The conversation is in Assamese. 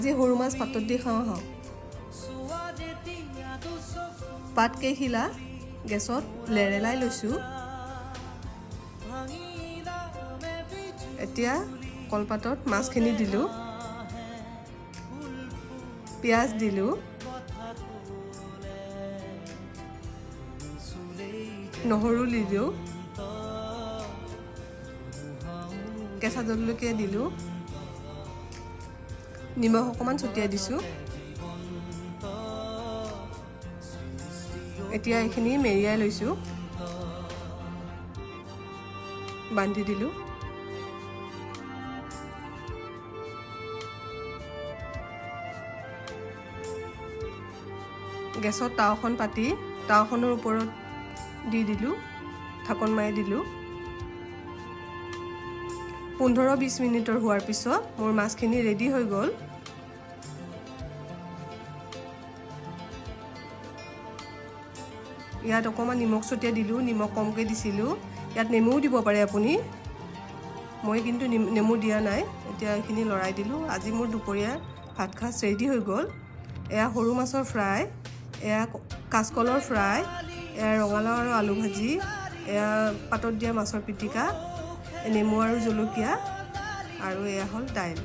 আজি সৰু মাছ পাতত দি খাওঁ আহক। পাত কেইখিলা গেছত লেৰেলাই লৈছোঁ। এতিয়া কলপাতত মাছখিনি দিলোঁ, পিঁয়াজ দিলোঁ, নহৰু দিলোঁ, কেঁচা জলকীয়া দিলোঁ, নিমখ অকণমান ছটিয়াই দিছোঁ। এতিয়া এইখিনি মেৰিয়াই লৈছোঁ, বান্ধি দিলোঁ। গেছত তাওখন পাতি তাওখনৰ ওপৰত দি দিলোঁ, ঢাকন মাৰি দিলোঁ। 15-20 মিনিটৰ হোৱাৰ পিছত মোৰ মাছখিনি ৰেডি হৈ গ'ল। ইয়াত অকণমান নিমখ ছটিয়াই দিলোঁ, নিমখ কমকৈ দিছিলোঁ। ইয়াত নেমুও দিব পাৰে আপুনি, মই কিন্তু নেমু দিয়া নাই। এতিয়া এইখিনি লৰাই দিলোঁ। আজি মোৰ দুপৰীয়া ভাত সাজ ৰেডি হৈ গ'ল। এয়া সৰু মাছৰ ফ্ৰাই, এয়া কাচকলৰ ফ্ৰাই, এয়া ৰঙালাও আৰু আলু ভাজি, এয়া পাতত দিয়া মাছৰ পিটিকা, নেমু আৰু জলকীয়া, আৰু এয়া হ'ল দাইল।